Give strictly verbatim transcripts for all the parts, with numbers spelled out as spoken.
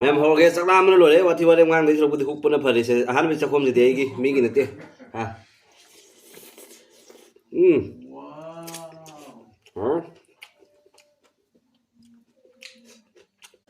ꯃꯌꯥꯝ ꯍꯧꯔꯒꯦ, ꯆꯥꯛ ꯂꯥꯝꯕꯅ ꯂꯣꯏꯔꯦ꯫ ꯋꯥꯊꯤ ꯋꯥꯔꯦꯝ ꯉꯥꯡꯗꯣꯏ ꯁꯔꯨꯛꯄꯨꯗꯤ ꯍꯨꯛꯄꯅ ꯐꯔꯦꯁꯦ꯫ ꯑꯍꯥꯟꯕꯒꯤ ꯆꯥꯛꯈꯣꯝꯁꯤꯗꯤ ꯑꯩꯒꯤ, ꯃꯤꯒꯤ ꯅꯠꯇꯦ꯫ ꯍꯥ꯫ ꯎꯝ꯫ ꯍꯥ꯫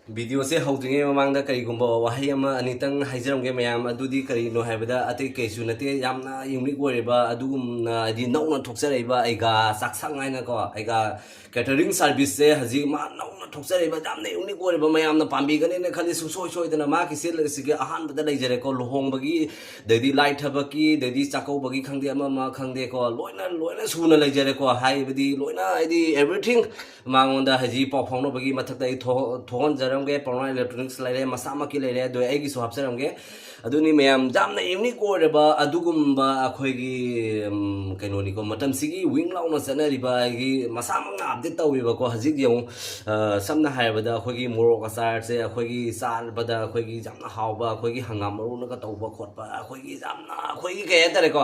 ꯚꯤꯗꯤꯑꯣꯁꯦ ꯍꯧꯗ꯭ꯔꯤꯉꯩ ꯃꯃꯥꯡꯗ ꯀꯔꯤꯒꯨꯝꯕ ꯋꯥꯍꯩ ꯑꯃ ꯑꯅꯤꯇꯪ ꯍꯥꯏꯖꯔꯝꯒꯦ ꯃꯌꯥꯝ꯫ ꯑꯗꯨꯗꯤ ꯀꯔꯤꯅꯣ ꯍꯥꯏꯕꯗ, ꯑꯇꯩ ꯀꯩꯁꯨ ꯅꯠꯇꯦ, ꯌꯥꯝꯅ ꯌꯨꯅꯤꯛ ꯑꯣꯏꯔꯤꯕ, ꯑꯗꯨꯒꯨꯝꯅ ꯍꯥꯏꯗꯤ ꯅꯧꯅ ꯊꯣꯛꯆꯔꯛꯏꯕ ꯑꯩꯒ ꯆꯥꯛꯁꯪ ꯍꯥꯏꯅꯀꯣ, ꯑꯩꯒ ꯀꯦꯇꯔꯤꯡ ꯁꯥꯔꯚꯤꯁꯁꯦ ꯍꯧꯖꯤꯛ ꯃꯥ ꯅꯧꯅ ꯊꯣꯛꯆꯔꯛꯏꯕ, ꯌꯥꯝꯅ ꯌꯨꯅꯤꯛ ꯑꯣꯏꯔꯤꯕ, ꯃꯌꯥꯝꯅ ꯄꯥꯝꯕꯤꯒꯅꯦꯅ ꯈꯜꯂꯤ꯫ ꯁꯨꯡꯁꯣꯏ ꯁꯣꯏꯗꯅ ꯃꯥꯒꯤꯁꯦ ꯑꯁꯤꯒꯤ ꯑꯍꯥꯟꯕꯗ ꯂꯩꯖꯔꯦꯀꯣ, ꯂꯨꯍꯣꯡꯕꯒꯤ, ꯑꯗꯩꯗꯤ ꯂꯥꯏ ꯊꯕꯛꯀꯤ, ꯑꯗꯩꯗꯤ ꯆꯥꯛꯀꯧꯕꯒꯤ ꯈꯪꯗꯦ, ꯑꯃ ꯑꯃ ꯈꯪꯗꯦꯀꯣ, ꯂꯣꯏꯅ, ꯂꯣꯏꯅ ꯁꯨꯅ ꯂꯩꯖꯔꯦꯀꯣ꯫ ꯍꯥꯏꯕꯗꯤ ꯂꯣꯏꯅ, ꯍꯥꯏꯗꯤ everything ꯃꯉꯣꯟꯗ ꯍꯧꯖꯤꯛ ꯄꯥꯎ ꯐꯥꯎꯅꯕꯒꯤ ꯃꯊꯛꯇ ꯑꯩ ꯊꯣꯛ-, ꯊꯣꯛꯍꯟꯖꯔꯝꯒꯦ꯫ ꯄꯥꯎꯅꯥ ꯏꯂꯦꯛꯇ꯭ꯔꯣꯅꯤꯛꯁ ꯂꯩꯔꯦ, ꯃꯁꯥꯃꯛꯀꯤ ꯂꯩꯔꯦ, ꯑꯗꯣ ꯑꯩꯒꯤꯁꯨ ꯍꯥꯞꯆꯔꯝꯒꯦ꯫ ꯑꯗꯨꯅꯤ ꯃꯌꯥꯝ, ꯌꯥꯝꯅ ꯌꯨꯅꯤꯛ ꯑꯣꯏꯔꯕ ꯑꯗꯨꯒꯨꯝꯕ ꯑꯩꯈꯣꯏꯒꯤ, ꯎꯝ, ꯀꯩꯅꯣꯅꯤꯀꯣ, ꯃꯇꯝꯁꯤꯒꯤ ꯋꯤꯡ ꯂꯥꯎꯅ ꯆꯠꯅꯔꯤꯕ ꯑꯩꯒꯤ ꯃꯁꯥꯃꯛꯅ ꯑꯞꯗꯦꯠ ꯇꯧꯋꯦꯕꯀꯣ꯫ ꯍꯧꯖꯤꯛ ꯌꯦꯡꯉꯨ, ꯑ, ꯁꯝꯅ ꯍꯥꯏꯔꯕꯗ ꯑꯩꯈꯣꯏꯒꯤ ꯃꯣꯔꯣꯛ ꯑꯆꯥꯔꯁꯦ ꯑꯩꯈꯣꯏꯒꯤ ꯆꯥꯕꯗ ꯑꯩꯈꯣꯏꯒꯤ ꯌꯥꯝꯅ ꯍꯥꯎꯕ, ꯑꯩꯈꯣꯏꯒꯤ ꯍꯪꯒꯥꯝ ꯃꯔꯨꯅꯒ ꯇꯧꯕ ꯈꯣꯠꯄ, ꯑꯩꯈꯣꯏꯒꯤ ꯌꯥꯝꯅ, ꯑꯩꯈꯣꯏꯒꯤ ꯀꯩ ꯍꯥꯏꯇꯥꯔꯦꯀꯣ,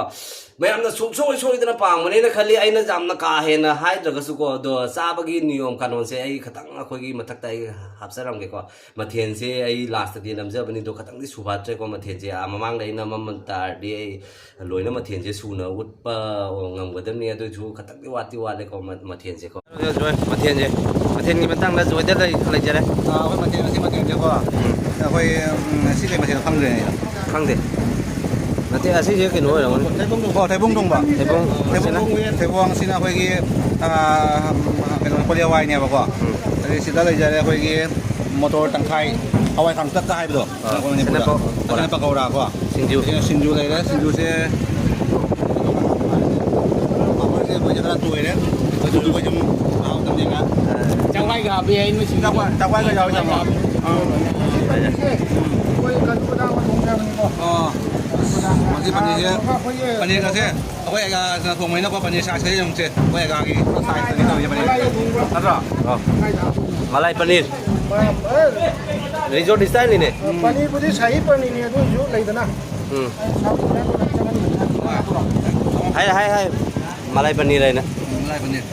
ꯃꯌꯥꯝꯅ ꯁꯨꯡꯁꯣꯏ ꯁꯣꯏꯗꯅ ꯄꯥꯝꯒꯅꯦꯅ ꯈꯜꯂꯤ꯫ ꯑꯩꯅ ꯌꯥꯝꯅ ꯀꯥ ꯍꯦꯟꯅ ꯍꯥꯏꯗ꯭ꯔꯒꯁꯨꯀꯣ, ꯑꯗꯣ ꯆꯥꯕꯒꯤ ꯅꯤꯌꯣꯝ ꯀꯥꯅꯣꯟꯁꯦ ꯑꯩ ꯈꯤꯇꯪ ꯑꯩꯈꯣꯏꯒꯤ ꯃꯊꯛꯇ ꯑꯩ ꯍꯥꯞꯆꯔꯝꯒꯦꯀꯣ꯫ ꯃꯊꯦꯜꯁꯦ ꯑꯩ ꯂꯥꯁꯇꯗꯤ ꯅꯝꯖꯕꯅꯤ, ꯑꯗꯣ ꯈꯤꯇꯪꯗꯤ ꯁꯨꯐꯥꯠꯇ꯭ꯔꯦꯀꯣ ꯃꯊꯦꯜꯁꯦ꯫ ꯑꯥ, ꯃꯃꯥꯡꯗ ꯑꯩ ꯅꯝꯃꯝꯕ ꯇꯥꯔꯗꯤ ꯑꯩ ꯂꯣꯏꯅ ꯃꯊꯦꯜꯁꯦ ꯁꯨꯅ ꯎꯠꯄ ꯉꯝꯒꯗꯕꯅꯤ꯫ ꯑꯗꯨꯏꯁꯨ ꯈꯤꯇꯪꯗꯤ ꯋꯥꯠꯇꯤ ꯋꯥꯠꯂꯦꯀꯣ ꯃ-, ꯃꯊꯦꯜꯁꯦꯀꯣ꯫ ꯖꯣꯏ, ꯃꯊꯦꯜꯁꯦ, ꯃꯊꯦꯜꯒꯤ ꯃꯇꯥꯡꯗ ꯖꯣꯏꯗ ꯂꯩ-, ꯂꯩꯖꯔꯦ꯫ ꯑꯥ, ꯑꯩꯈꯣꯏ ꯃꯊꯦꯜ, ꯉꯁꯤ ꯃꯊꯦꯜꯁꯦꯀꯣ, ꯎꯝ꯫ ꯑꯩꯈꯣꯏ, ꯎꯝ, ꯉꯁꯤ ꯀꯩ ꯃꯊꯦꯜꯅꯣ ꯈꯪꯗ꯭ꯔꯦꯅꯦ ꯑꯩ꯫ ꯈꯪꯗꯦ꯫ ꯅꯠꯇꯦ, ꯑꯁꯤꯁꯦ ꯀꯩꯅꯣ ꯑꯣꯏꯔꯝꯒꯅꯤ꯫ ꯊꯩꯕꯣꯡ ꯊꯣꯡꯕ꯫ ꯑꯣ, ꯊꯩꯕꯣꯡ ꯊꯣꯡꯕ꯫ ꯊꯩꯕꯣꯡ, ꯊꯩꯕꯣꯡ ꯁꯤꯅ? ꯊꯣꯡꯕ, ꯊꯩꯕꯣꯡꯁꯤꯅ ꯑꯩꯈꯣꯏꯒꯤ, ꯑꯥ, ꯀꯩꯅꯣ, ꯀꯣꯂꯤ ꯍꯋꯥꯏꯅꯦꯕꯀꯣ꯫ ꯎꯝ꯫ ꯑꯗꯩ ꯁꯤꯗ ꯂꯩꯖꯔꯦ ꯑꯩꯈꯣꯏꯒꯤ ꯃꯣꯇꯣꯔ ꯇꯪꯈꯥꯏ, ꯍꯋꯥꯏ ꯀꯥꯡꯇꯛꯀ ꯍꯥꯏꯕꯗꯣ꯫ ꯑꯥ, ꯀꯩꯅꯣꯅꯦ, ꯁꯤꯅ ꯄꯨꯔꯥ꯫ ꯄ-, ꯄꯀꯧꯔꯥ꯫ ꯑꯁꯤꯅ ꯄꯀꯧꯔꯥ ꯀꯣ꯫ ꯁꯤꯡꯖꯨ꯫ ꯁꯤꯅ ꯁꯤꯡꯖꯨ ꯂꯩꯔꯦ, ꯁꯤꯡꯖꯨꯁꯦ꯫ ꯄꯥꯐꯣꯔꯁꯦ ꯑꯩꯈꯣꯏꯁꯦ ꯈꯔ ꯇꯣꯏꯔꯦ꯫ ꯑꯩꯈꯣꯏꯁꯨ, ꯑꯩꯈꯣꯏꯁꯨ ꯃꯍꯥꯎ ꯇꯝꯅꯤꯡꯉꯦ꯫ ꯆꯥꯛꯋꯥꯏꯒ ꯍꯥꯞꯄ ꯌꯥꯏ, ꯅꯣꯏ ꯁꯤꯡꯖꯨꯗꯣ꯫ ꯆꯥꯛꯋꯥꯏ, ꯆꯥꯛꯋꯥꯏꯒ ꯌꯥꯎꯋꯤ, ꯇꯥꯃꯣ꯫ ꯑꯥ꯫ ꯑꯩꯈꯣꯏ ꯀꯟꯇ꯭ꯔꯣꯗ ꯑꯃ ꯊꯣꯡꯖꯕꯅꯤꯀꯣ꯫ ꯑꯣ꯫ ꯃꯁꯤ ꯄꯅꯤꯔꯁꯦ, ꯑꯩꯈꯣꯏꯒꯤ ꯄꯅꯤꯔꯒꯁꯦ ꯑꯩꯈꯣꯏ ꯑꯦꯒꯥꯅ ꯊꯣꯡꯕꯅꯤꯅꯀꯣ, ꯄꯅꯤꯔ ꯁꯥꯏꯖ ꯈꯔ ꯌꯦꯡꯉꯨꯁꯦ꯫ ꯑꯩꯈꯣꯏ ꯑꯦꯒꯥꯒꯤ ꯁꯥꯏꯖꯇꯅꯤ ꯇꯧꯔꯤꯁꯦ ꯄꯅꯤꯔ꯫ ꯅꯠꯇ꯭ꯔꯣ? ꯑꯣ꯫ ꯃꯂꯥꯏ ꯄꯅꯤꯔ꯫ ꯔꯤꯖꯣꯔꯠ ꯁ꯭ꯇꯥꯏꯜꯅꯤꯅꯦ꯫ ꯄꯅꯤꯔꯕꯨꯗꯤ ꯁꯥꯍꯤ ꯄꯅꯤꯔꯅꯤ, ꯑꯗꯨ ꯑꯣꯏꯔꯁꯨ ꯂꯩꯗꯅ꯫ ꯎꯝ꯫ ꯍꯥꯏ, ꯍꯥꯏ, ꯍꯥꯏ꯫ ꯃꯂꯥꯏ ꯄꯅꯤꯔ ꯍꯥꯏꯅ꯫ ꯎꯝ, ꯃꯂꯥꯏ ꯄꯅꯤꯔ꯫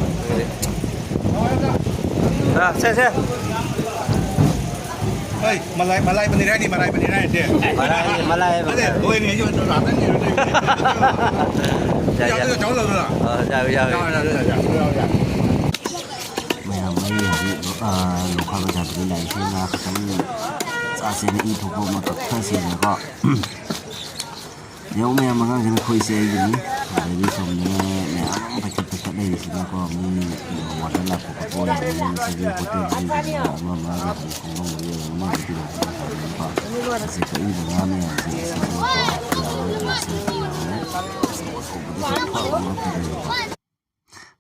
ꯑꯥ, ꯁꯦ, ꯁꯦ꯫ ꯍꯣꯏ, ꯃꯂꯥꯏ, ꯃꯂꯥꯏ ꯄꯅꯤꯔ ꯍꯥꯏꯅꯤ, ꯃꯂꯥꯏ ꯄꯅꯤꯔ ꯍꯥꯏꯅꯤ꯫ ꯃꯂꯥꯏ ꯍꯥꯏꯅꯤ, ꯃꯂꯥꯏ ꯍꯥꯏꯕ ꯑꯗꯦ, ꯃꯂꯥꯏ꯫ ꯍꯣꯏꯅꯦ, ꯑꯩꯁꯨ ꯔꯥꯃꯦꯟ ꯌꯥꯎꯗꯣꯏꯅꯦ꯫ ꯌꯥꯏ, ꯌꯥꯏ꯫ ꯌꯥꯎꯗꯣꯏ, ꯆꯥꯎ ꯂꯥꯎꯗꯅ꯫ ꯑ, ꯌꯥꯎꯏ, ꯌꯥꯎꯏ꯫ ꯌꯥꯎ, ꯌꯥꯎ, ꯌꯥꯎ, ꯌꯥꯎ, ꯌꯥꯎ, ꯌꯥꯎ꯫ ꯃꯌꯥꯝ, ꯑꯩ ꯍꯧꯖꯤꯛ, ꯑ, ꯂꯣꯈꯥ ꯕꯖꯥꯔꯗꯒꯤ ꯂꯥꯛꯏꯁꯦ ꯉꯥ ꯈꯛꯇꯪ ꯆꯥꯁꯦꯅ ꯏ ꯊꯣꯛꯄ ꯑꯃ ꯀꯛꯊꯁꯦꯅꯀꯣ꯫ ꯌꯦꯡꯉꯨ ꯃꯌꯥꯝ, ꯑꯉꯥꯡꯁꯤꯅ ꯈꯣꯏꯁꯦ ꯑꯩꯒꯤꯅꯤ꯫ ꯑꯗꯒꯤ ꯁꯣꯝꯗꯅ ꯃꯌꯥꯝ ꯑꯃ ꯄꯥꯏꯈꯠ ꯄꯥꯏꯈꯠ ꯂꯩꯔꯤꯁꯤꯅꯀꯣ, ꯃꯤ order ꯂꯥꯛꯄ ꯈꯣꯠꯄ ꯑꯣꯏꯔꯝꯒꯅꯤ꯫ ꯉꯁꯤꯒꯤ ꯍꯣꯇꯦꯜꯁꯤꯡꯁꯤꯅ ꯑꯃ ꯑꯃꯒꯤ ꯍꯧꯖꯤꯛ ꯈꯣꯡꯗꯣꯡꯕꯒꯤ ꯑꯣꯏꯔꯝꯒꯅꯤ꯫ ꯍꯧꯖꯤꯛꯀꯤ ꯂꯥꯛꯄ ꯃꯇꯝꯗꯀꯣ꯫ ꯑꯁꯤ ꯀꯛꯏꯕ ꯉꯥ ꯃꯌꯥꯝꯁꯦ, ꯑꯁꯤ ꯌꯥꯎꯔꯦ, ꯉꯥꯁꯦ ꯌꯥꯎꯔꯦ꯫ ꯑꯆꯧꯕꯗꯁꯨ ꯐꯕ ꯉꯥꯛꯇꯅꯦꯕꯀꯣ꯫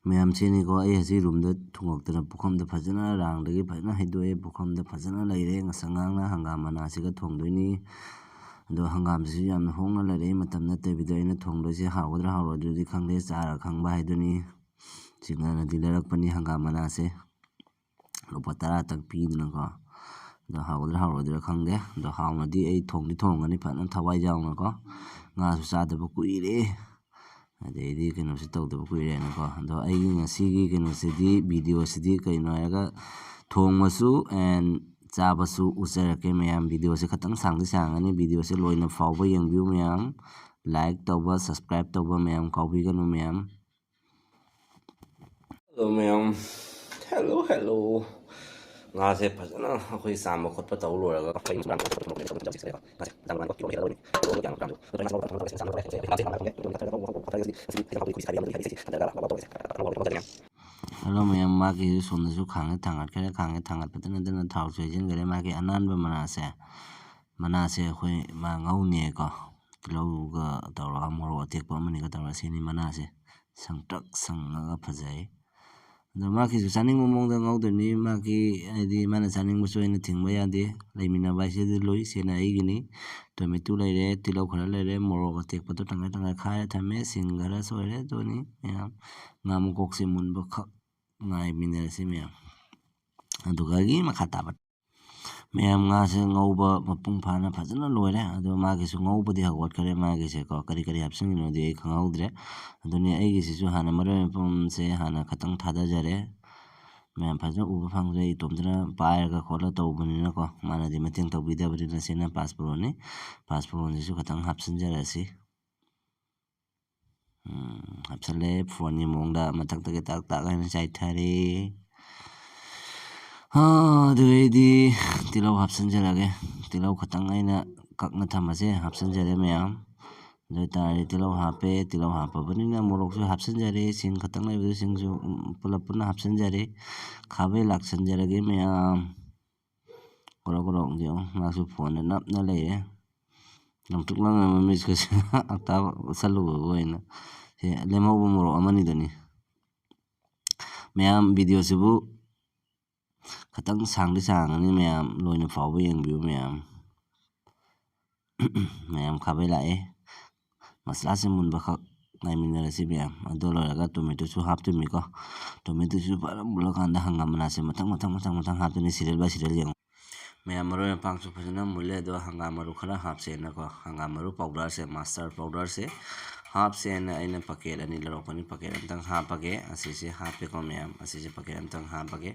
ꯃꯌꯥꯝꯁꯤꯅꯤꯀꯣ, ꯑꯩ ꯍꯧꯖꯤꯛ ꯔꯨꯝꯗ ꯊꯣꯡꯉꯛꯇꯅ ꯄꯨꯈꯝꯗ ꯐꯖꯅ ꯔꯥꯡꯗꯒꯤ ꯐꯖꯅ ꯍꯩꯗꯣꯛꯑꯦ꯫ ꯄꯨꯈꯝꯗ ꯐꯖꯅ ꯂꯩꯔꯦ꯫ ꯉꯁꯪ ꯉꯥꯡꯅ ꯍꯪꯒꯥꯝ ꯃꯅꯥꯁꯤꯒ ꯊꯣꯡꯗꯣꯏꯅꯤ꯫ ꯑꯗꯣ ꯍꯪꯒꯥꯝꯁꯤꯁꯨ ꯌꯥꯝꯅ ꯍꯣꯡꯅ ꯂꯩꯔꯛꯏ ꯃꯇꯝ ꯅꯠꯇꯕꯤꯗ꯫ ꯑꯩꯅ ꯊꯣꯡꯗꯣꯏꯁꯦ ꯍꯥꯎꯒꯗ꯭ꯔꯥ ꯍꯥꯎꯔꯣꯏꯗ꯭ꯔꯗꯤ ꯈꯪꯗꯦ, ꯆꯥꯔ ꯈꯪꯕ ꯍꯥꯏꯗꯨꯅꯤ꯫ ꯆꯤꯡꯅꯅꯗꯤ ꯂꯩꯔꯛꯄꯅꯤ ꯍꯪꯒꯥꯝ ꯃꯅꯥꯁꯦ, ꯂꯨꯄꯥ ꯇꯔꯥꯇꯪ ꯄꯤꯗꯅꯀꯣ꯫ ꯑꯗꯣ ꯍꯥꯎꯒꯗ꯭ꯔꯥ ꯍꯥꯎꯔꯣꯏꯗ꯭ꯔꯥ ꯈꯪꯗꯦ꯫ ꯑꯗꯣ ꯍꯥꯎꯅꯗꯤ ꯑꯩ ꯊꯣꯡꯗꯤ ꯊꯣꯡꯒꯅꯤ ꯐꯖꯅ ꯊꯋꯥꯏ ꯌꯥꯎꯅꯀꯣ꯫ ꯉꯥꯁꯨ ꯆꯥꯗꯕ ꯀꯨꯏꯔꯦ, ꯑꯗꯩꯗꯤ ꯀꯩꯅꯣꯁꯨ ꯇꯧꯗꯕ ꯀꯨꯏꯔꯦꯅꯀꯣ꯫ ꯑꯗꯣ ꯑꯩꯒꯤ ꯉꯁꯤꯒꯤ ꯀꯩꯅꯣꯁꯤꯗꯤ, videoꯁꯤꯗꯤ ꯀꯩꯅꯣ ꯍꯥꯏꯔꯒ, ꯊꯣꯡꯕꯁꯨ and ꯆꯥꯕꯁꯨ ꯎꯠꯆꯔꯛꯀꯦ ꯃꯌꯥꯝ꯫ Videoꯁꯦ ꯈꯇꯪ ꯁꯥꯡꯗꯤ ꯁꯥꯡꯒꯅꯤ꯫ Videoꯁꯦ ꯂꯣꯏꯅ ꯐꯥꯎꯕ ꯌꯦꯡꯕꯤꯌꯨ ꯃꯌꯥꯝ꯫ Like ꯇꯧꯕ, subscribe ꯇꯧꯕ ꯃꯌꯥꯝ ꯀꯥꯎꯕꯤꯒꯅꯨ ꯃꯌꯥꯝ꯫ Hello ꯃꯌꯥꯝ꯫ Hello, hello꯫ ꯉꯥꯁꯦ ꯐꯖꯅ ꯑꯩꯈꯣꯏ ꯆꯥꯝꯕ ꯈꯣꯠꯄ ꯇꯧ ꯂꯣꯏꯔꯒ, hello ꯃꯌꯥꯝ, ꯃꯥꯒꯤ ꯁꯣꯝꯗꯁꯨ ꯈꯥꯡꯗ ꯊꯥꯡꯒꯠꯈ꯭ꯔꯦ꯫ ꯈꯥꯡꯗ ꯊꯥꯡꯒꯠꯄꯗ ꯅꯠꯇꯅ ꯊꯥꯎꯁꯨ ꯍꯩꯖꯤꯟꯈ꯭ꯔꯦ꯫ ꯃꯥꯒꯤ ꯑꯅꯥꯟꯕ ꯃꯅꯥꯁꯦ, ꯃꯅꯥꯁꯦ ꯑꯩꯈꯣꯏ ꯃꯥ ꯉꯧꯅꯦꯀꯣ꯫ ꯇꯤꯜꯍꯧꯒ ꯇꯧꯔꯒ, ꯃꯣꯔꯣꯛ ꯑꯇꯦꯛꯄ ꯑꯃꯅꯤꯒ ꯇꯧꯔꯒ ꯁꯤꯅꯤ ꯃꯅꯥꯁꯦ꯫ ꯁꯪꯇ꯭ꯔꯛ ꯁꯪꯉꯒ ꯐꯖꯩ꯫ ꯑꯗꯣ ꯃꯥꯒꯤꯁꯨ ꯆꯥꯅꯤꯡꯕ ꯃꯑꯣꯡꯗ ꯉꯧꯗꯣꯏꯅꯤ꯫ ꯃꯥꯒꯤ, ꯍꯥꯏꯗꯤ, ꯃꯥꯅ ꯆꯥꯅꯤꯡꯕꯁꯨ ꯑꯩꯅ ꯊꯤꯡꯕ ꯌꯥꯗꯦ꯫ ꯂꯩꯃꯤꯟꯅꯕ ꯍꯥꯏꯁꯤꯗꯤ ꯂꯨꯏ꯫ ꯁꯤꯅ ꯑꯩꯒꯤꯅꯤ꯫ Tomato ꯂꯩꯔꯦ, ꯇꯤꯜꯍꯧ ꯈꯔ ꯂꯩꯔꯦ, ꯃꯣꯔꯣꯛ ꯑꯇꯦꯛꯄꯗꯣ ꯇꯪꯈꯥꯏ ꯇꯪꯈꯥꯏ ꯈꯥꯏꯔ ꯊꯝꯃꯦ, ꯁꯤꯡ ꯈꯔ ꯁꯣꯏꯔꯦ꯫ ꯑꯗꯨꯅꯤ ꯃꯌꯥꯝ, ꯉꯥ ꯃꯀꯣꯛꯁꯦ ꯃꯨꯟꯕꯈꯛ ꯉꯥꯏꯃꯤꯟꯅꯔꯁꯤ ꯃꯌꯥꯝ꯫ ꯑꯗꯨꯒꯒꯤ ꯃꯈꯥ ꯇꯥꯕ꯫ ꯃꯌꯥꯝ, ꯉꯥꯁꯦ ꯉꯧꯕ ꯃꯄꯨꯡ ꯐꯥꯅ ꯐꯖꯅ ꯂꯣꯏꯔꯦ꯫ ꯑꯗꯣ ꯃꯥꯒꯤꯁꯨ ꯉꯧꯕꯗꯤ ꯍꯧꯒꯠꯈ꯭ꯔꯦ ꯃꯥꯒꯤꯁꯦꯀꯣ꯫ ꯀꯔꯤ ꯀꯔꯤ ꯍꯥꯞꯆꯤꯟꯒꯅꯣꯗꯤ ꯑꯩ ꯈꯪꯍꯧꯗ꯭ꯔꯦ꯫ ꯑꯗꯨꯅꯤ ꯑꯩꯒꯤꯁꯤꯁꯨ ꯍꯥꯟꯅ ꯃꯔꯣꯏ ꯃꯄꯨꯝꯁꯦ ꯍꯥꯟꯅ ꯈꯇꯪ ꯊꯥꯗꯖꯔꯦ꯫ ꯃꯌꯥꯝ ꯐꯖꯅ ꯎꯕ ꯐꯪꯗ꯭ꯔꯦ, ꯏꯇꯣꯝꯇꯅ ꯄꯥꯏꯔꯒ ꯈꯣꯠꯂ ꯇꯧꯕꯅꯤꯅꯀꯣ, ꯃꯥꯅꯗꯤ ꯃꯇꯦꯡ ꯇꯧꯕꯤꯗꯕꯅꯤꯅ꯫ ꯁꯤꯅ ꯄꯥꯁꯄꯣꯔꯣꯟꯅꯤ꯫ ꯄꯥꯁꯄꯣꯔꯣꯟꯁꯤꯁꯨ ꯈꯤꯇꯪ ꯍꯥꯞꯆꯤꯟꯖꯔꯁꯤ꯫ ꯎꯝ, ꯍꯥꯞꯆꯤꯜꯂꯦ꯫ ꯐꯣꯟꯒꯤ ꯃꯑꯣꯡꯗ ꯃꯊꯛꯇꯒꯤ ꯇꯥꯛ ꯇꯥꯛ ꯍꯥꯏꯅ ꯆꯥꯏꯊꯔꯦ꯫ ꯑꯥ, ꯑꯗꯨꯗꯩꯗꯤ ꯇꯤꯜꯍꯧ ꯍꯥꯞꯆꯤꯟꯖꯔꯒꯦ꯫ ꯇꯤꯜꯍꯧ ꯈꯇꯪ ꯑꯩꯅ ꯀꯛꯅ ꯊꯝꯕꯁꯦ ꯍꯥꯞꯆꯤꯟꯖꯔꯦ ꯃꯌꯥꯝ꯫ ꯑꯗꯨ ꯑꯣꯏꯇꯥꯔꯗꯤ ꯇꯤꯜꯍꯧ ꯍꯥꯞꯄꯦ꯫ ꯇꯤꯜꯍꯧ ꯍꯥꯞꯄꯕꯅꯤꯅ ꯃꯣꯔꯣꯛꯁꯨ ꯍꯥꯞꯆꯤꯟꯖꯔꯦ꯫ ꯁꯤꯡ ꯈꯇꯪ ꯂꯩꯕꯗꯨ ꯁꯤꯡꯁꯨ, ꯎꯝ, ꯄꯨꯂꯞ ꯄꯨꯟꯅ ꯍꯥꯞꯆꯤꯟꯖꯔꯦ꯫ ꯈꯥꯕꯩ ꯂꯥꯛꯁꯤꯟꯖꯔꯒꯦ ꯃꯌꯥꯝ꯫ ꯒ꯭ꯔꯣꯛ ꯒ꯭ꯔꯣꯛ ꯌꯦꯡꯉꯣ, ꯃꯥꯁꯨ ꯐꯣꯟꯗ ꯅꯞꯅ ꯂꯩꯔꯦ꯫ ꯂꯪꯇ꯭ꯔꯤꯛ ꯂꯪꯉꯦ ꯃꯃꯤꯠꯀꯁꯦ꯫ ꯑꯇꯥ ꯎꯠꯁꯜꯂꯨꯕꯕꯨ ꯑꯩꯅ꯫ ꯁꯤ ꯂꯦꯝꯍꯧꯕ ꯃꯣꯔꯣꯛ ꯑꯃꯅꯤꯗꯨꯅꯤ꯫ ꯃꯌꯥꯝ, ꯚꯤꯗꯤꯑꯣꯁꯤꯕꯨ ꯈꯤꯇꯪ ꯁꯥꯡꯗꯤ ꯁꯥꯡꯉꯅꯤ ꯃꯌꯥꯝ, ꯂꯣꯏꯅ ꯐꯥꯎꯕ ꯌꯦꯡꯕꯤꯌꯨ ꯃꯌꯥꯝ꯫ ꯃꯌꯥꯝ ꯈꯥꯕꯩ ꯂꯥꯛꯑꯦ꯫ ꯃꯁꯂꯥꯁꯦ ꯃꯨꯟꯕꯈꯛ ꯉꯥꯏꯃꯤꯟꯅꯔꯁꯤ ꯃꯌꯥꯝ꯫ ꯑꯗꯨ ꯂꯣꯏꯔꯒ ꯇꯣꯃꯦꯇꯣꯁꯨ ꯍꯥꯞꯇꯣꯏꯅꯤꯀꯣ꯫ ꯇꯣꯃꯦꯇꯣꯁꯨ ꯐꯖꯅ ꯃꯨꯜꯂꯀꯥꯟꯗ ꯍꯪꯒꯥꯝ ꯃꯅꯥꯁꯦ ꯃꯊꯪ, ꯃꯊꯪ, ꯃꯊꯪ, ꯃꯊꯪ ꯍꯥꯞꯇꯣꯏꯅꯤ, serial by serial ꯌꯦꯡꯉꯣ꯫ ꯃꯌꯥꯝ ꯃꯔꯣꯏ ꯃꯄꯥꯡꯁꯨ ꯐꯖꯅ ꯃꯨꯜꯂꯦ꯫ ꯑꯗꯣ ꯍꯪꯒꯥꯝ ꯃꯔꯨ ꯈꯔ ꯍꯥꯞꯁꯦꯅꯀꯣ, ꯍꯪꯒꯥꯝ ꯃꯔꯨ powderꯁꯦ, master powderꯁꯦ ꯍꯥꯞꯁꯦꯅ ꯑꯩꯅ packet ꯑꯅꯤ ꯂꯧꯔꯛꯄꯅꯤ꯫ Packet ꯑꯝꯇꯪ ꯍꯥꯞꯄꯒꯦ꯫ ꯑꯁꯤꯁꯦ ꯍꯥꯞꯄꯦꯀꯣ ꯃꯌꯥꯝ, ꯑꯁꯤꯁꯦ packet ꯑꯝꯇꯪ ꯍꯥꯞꯄꯒꯦ꯫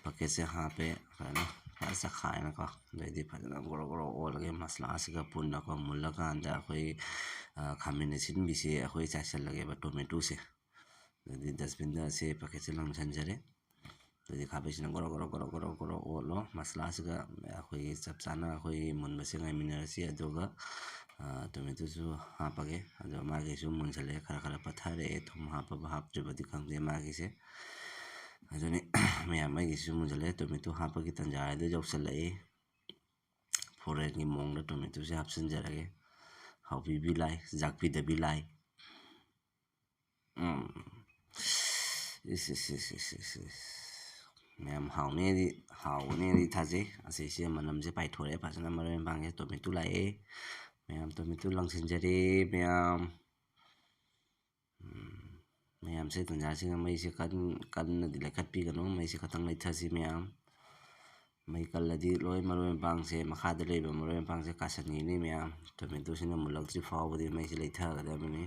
Packetꯁꯦ ꯍꯥꯞꯄꯦ, ꯐꯖꯅ, ꯐꯖꯅ ꯆꯈꯥꯏꯅꯀꯣ꯫ ꯑꯗꯩꯗꯤ ꯐꯖꯅ ꯒ꯭ꯔꯣ ꯒ꯭ꯔꯣ ꯑꯣꯜꯂꯒꯦ꯫ ꯃꯁꯂꯥꯁꯤꯒ ꯄꯨꯟꯅꯀꯣ ꯃꯨꯜꯂꯀꯥꯟꯗ ꯑꯩꯈꯣꯏ, ꯑ, ꯈꯥꯃꯦꯟ ꯑꯁꯤꯟꯕꯤꯁꯦ ꯑꯩꯈꯣꯏ ꯆꯥꯏꯁꯤꯜꯂꯒꯦꯕ, ꯇꯣꯃꯦꯇꯣꯁꯦ꯫ ꯑꯗꯩꯗꯤ dustbinꯗ ꯑꯁꯤ packetꯁꯦ ꯂꯪꯁꯟꯖꯔꯦ꯫ ꯑꯗꯩꯗꯤ ꯈꯥꯕꯩꯁꯤꯅ grow grow grow grow grow ꯑꯣꯠꯂꯣ꯫ ꯃꯁꯂꯥꯁꯤꯒ ꯑꯩꯈꯣꯏꯒꯤ ꯆꯞ ꯆꯥꯅ ꯑꯩꯈꯣꯏꯒꯤ ꯃꯨꯟꯕꯁꯦ ꯉꯥꯏꯃꯤꯟꯅꯔꯁꯤ꯫ ꯑꯗꯨꯒ, ꯑ, ꯇꯣꯃꯦꯇꯣꯁꯨ ꯍꯥꯞꯄꯒꯦ꯫ ꯑꯗꯣ ꯃꯥꯒꯤꯁꯨ ꯃꯨꯟꯁꯤꯜꯂꯛꯑꯦ, ꯈꯔ ꯈꯔ ꯄꯠꯊꯔꯛꯑꯦ꯫ ꯊꯨꯝ ꯍꯥꯞꯄꯕ ꯍꯥꯞꯇ꯭ꯔꯤꯕꯗꯤ ꯈꯪꯗꯦ ꯃꯥꯒꯤꯁꯦ꯫ ꯑꯗꯨꯅꯤ ꯃꯌꯥꯝ, ꯑꯩꯒꯤꯁꯨ ꯃꯨꯟꯁꯤꯜꯂꯛꯑꯦ꯫ ꯇꯣꯃꯦꯇꯣ ꯍꯥꯞꯄꯒꯤ ꯇꯥꯟꯖꯥ ꯍꯥꯏꯗꯣ ꯌꯧꯁꯤꯜꯂꯛꯑꯦ꯫ Foreignꯒꯤ ꯃꯑꯣꯡꯗ ꯇꯣꯃꯦꯇꯣꯁꯦ ꯍꯥꯞꯆꯤꯟꯖꯔꯒꯦ꯫ ꯍꯥꯎꯕꯤꯕꯤ ꯂꯥꯏ, ꯖꯥꯛꯄꯤꯗꯕꯤ ꯂꯥꯏ꯫ ꯎꯝ꯫ ꯏꯁ, ꯏꯁ, ꯏꯁ꯫ ꯃꯌꯥꯝ ꯍꯥꯎꯅꯦꯗꯤ, ꯍꯥꯎꯒꯅꯦꯗꯤ ꯊꯥꯖꯩ꯫ ꯑꯁꯤꯁꯦ ꯃꯅꯝꯁꯦ ꯄꯥꯏꯊꯣꯔꯛꯑꯦ ꯐꯖꯅ, ꯃꯔꯣꯏ ꯃꯄꯥꯡꯁꯦ꯫ ꯇꯣꯃꯦꯇꯣ ꯂꯥꯛꯑꯦ꯫ ꯃꯌꯥꯝ ꯇꯣꯃꯦꯇꯣ ꯂꯪꯁꯤꯟꯖꯔꯦ ꯃꯌꯥꯝ꯫ ꯎꯝ, ꯃꯌꯥꯝꯁꯦ ꯇꯟꯖꯥꯁꯤꯒ ꯃꯩꯁꯦ ꯀꯟ-, ꯀꯟꯅꯗꯤ ꯂꯩꯈꯠꯄꯤꯒꯅꯨ, ꯃꯩꯁꯦ ꯈꯇꯪ ꯂꯩꯊꯁꯤ ꯃꯌꯥꯝ꯫ ꯃꯩ ꯀꯜꯂꯗꯤ ꯂꯣꯏ ꯃꯔꯣꯏ ꯃꯄꯥꯡꯁꯦ, ꯃꯈꯥꯗ ꯂꯩꯕ ꯃꯔꯣꯏ ꯃꯄꯥꯡꯁꯦ ꯀꯥꯁꯟꯈꯤꯅꯤ ꯃꯌꯥꯝ꯫ ꯇꯣꯃꯦꯇꯣꯁꯤꯅ ꯃꯨꯜꯂꯛꯇ꯭ꯔꯤ ꯐꯥꯎꯕꯗꯤ ꯃꯩꯁꯦ ꯂꯩꯊꯒꯗꯕꯅꯤ꯫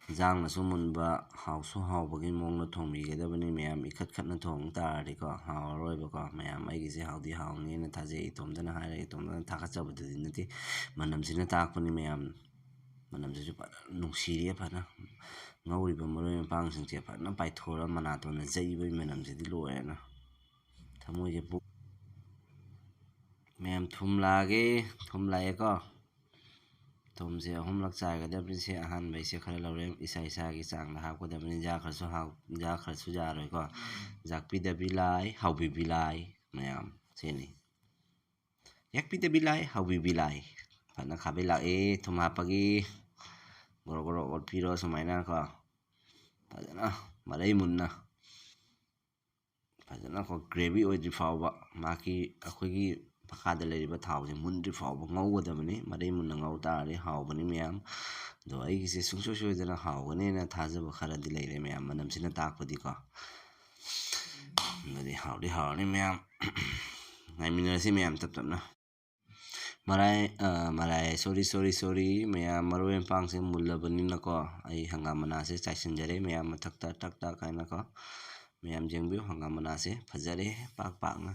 ꯏꯟꯖꯥꯡꯅꯁꯨ ꯃꯨꯟꯕ, ꯍꯥꯎꯁꯨ ꯍꯥꯎꯕꯒꯤ ꯃꯑꯣꯡꯗ ꯊꯣꯡꯕꯤꯒꯗꯕꯅꯤ ꯃꯌꯥꯝ꯫ ꯏꯈꯠ ꯈꯠꯅ ꯊꯣꯡ ꯇꯥꯔꯗꯤꯀꯣ, ꯍꯥꯎꯔꯔꯣꯏꯕꯀꯣ ꯃꯌꯥꯝ꯫ ꯑꯩꯒꯤꯁꯦ ꯍꯥꯎꯗꯤ ꯍꯥꯎꯅꯤꯅ ꯊꯥꯖꯩ, ꯏꯇꯣꯝꯇꯅ ꯍꯥꯏꯔꯒ ꯏꯇꯣꯝꯇꯅ ꯊꯥꯒꯠꯆꯕꯗꯨꯗꯤ ꯅꯠꯇꯦ, ꯃꯅꯝꯁꯤꯅ ꯇꯥꯛꯄꯅꯤ ꯃꯌꯥꯝ꯫ ꯃꯅꯝꯁꯤꯁꯨ ꯐꯖꯅ ꯅꯨꯡꯁꯤꯔꯤꯌꯦ, ꯐꯖꯅ ꯉꯧꯔꯤꯕ ꯃꯔꯣꯏ ꯃꯄꯥꯡꯁꯤꯡꯁꯦ ꯐꯖꯅ ꯄꯥꯏꯊꯣꯔꯒ ꯃꯅꯥꯇꯣꯟꯅ ꯌꯩꯕꯒꯤ ꯃꯅꯝꯁꯤꯗꯤ ꯂꯣꯏꯔꯦꯅ꯫ ꯊꯃꯣꯏꯁꯦ ꯄꯨ-, ꯃꯌꯥꯝ ꯊꯨꯝ ꯂꯥꯛꯑꯒꯦ, ꯊꯨꯝ ꯂꯥꯛꯑꯦꯀꯣ꯫ ꯊꯨꯝꯁꯦ ꯑꯍꯨꯝꯂꯛ ꯆꯥꯏꯒꯗꯕꯅꯤ꯫ ꯁꯦ ꯑꯍꯥꯟꯕꯩꯁꯦ ꯈꯔ ꯂꯧꯔꯦ, ꯏꯁꯥ ꯏꯁꯥꯒꯤ ꯆꯥꯡꯗ ꯍꯥꯞꯀꯗꯕꯅꯤ꯫ ꯌꯥꯈ꯭ꯔꯁꯨ ꯍꯥꯎ-, ꯌꯥꯈ꯭ꯔꯁꯨ ꯌꯥꯔꯣꯏꯀꯣ꯫ ꯌꯥꯛꯄꯤꯗꯕꯤ ꯂꯥꯏ, ꯍꯥꯎꯕꯤꯕꯤ ꯂꯥꯏ ꯃꯌꯥꯝ, ꯁꯤꯅꯤ꯫ ꯌꯥꯛꯄꯤꯗꯕꯤ ꯂꯥꯏ, ꯍꯥꯎꯕꯤꯕꯤ ꯂꯥꯏ꯫ ꯐꯖꯅ ꯈꯥꯕꯩ ꯂꯥꯛꯑꯦ ꯊꯨꯝ ꯍꯥꯞꯄꯒꯤ꯫ ꯒꯣꯔꯣ ꯒꯣꯔꯣ ꯑꯣꯠꯄꯤꯔꯣ ꯁꯨꯃꯥꯏꯅ ꯀꯣ꯫ ꯐꯖꯅ ꯃꯔꯩ ꯃꯨꯟꯅ꯫ ꯐꯖꯅ ꯑꯩꯈꯣꯏ gravy ꯑꯣꯏꯗ꯭ꯔꯤ ꯐꯥꯎꯕ, ꯃꯥꯒꯤ, ꯑꯩꯈꯣꯏꯒꯤ ꯃꯈꯥꯗ ꯂꯩꯔꯤꯕ ꯊꯥꯎꯁꯦ ꯃꯨꯟꯗ꯭ꯔꯤ ꯐꯥꯎꯕ ꯉꯧꯒꯗꯕꯅꯤ꯫ ꯃꯔꯩ ꯃꯨꯟꯅ ꯉꯧ ꯇꯥꯔꯗꯤ ꯍꯥꯎꯕꯅꯤ ꯃꯌꯥꯝ꯫ ꯑꯗꯣ ꯑꯩꯒꯤꯁꯦ ꯁꯨꯡꯁꯣꯏ ꯁꯣꯏꯗꯅ ꯍꯥꯎꯒꯅꯦꯅ ꯊꯥꯖꯕ ꯈꯔꯗꯤ ꯂꯩꯔꯦ ꯃꯌꯥꯝ, ꯃꯅꯝꯁꯤꯅ ꯇꯥꯛꯄꯗꯤꯀꯣ꯫ ꯑꯗꯨꯗꯤ ꯍꯥꯎꯗꯤ ꯍꯥꯎꯔꯅꯤ ꯃꯌꯥꯝ꯫ ꯉꯥꯏꯃꯤꯟꯅꯔꯁꯤ ꯃꯌꯥꯝ ꯇꯞ ꯇꯞꯅ꯫ ꯃꯔꯥꯏ, ꯑ, ꯃꯔꯥꯏ, sorry, sorry, sorry, ꯃꯌꯥꯝ, ꯃꯔꯣꯏ ꯃꯄꯥꯡꯁꯦ ꯃꯨꯜꯂꯕꯅꯤꯅꯀꯣ, ꯑꯩ ꯍꯪꯒꯥꯝ ꯃꯅꯥꯁꯦ ꯆꯥꯏꯁꯤꯟꯖꯔꯦ ꯃꯌꯥꯝ ꯃꯊꯛꯇ ꯇꯛ ꯇꯛ ꯍꯥꯏꯅꯀꯣ꯫ ꯃꯌꯥꯝ ꯌꯦꯡꯕꯤꯌꯨ, ꯍꯪꯒꯥꯝ ꯃꯅꯥꯁꯦ ꯐꯖꯔꯦ, ꯄꯥꯛ ꯄꯥꯛꯅ꯫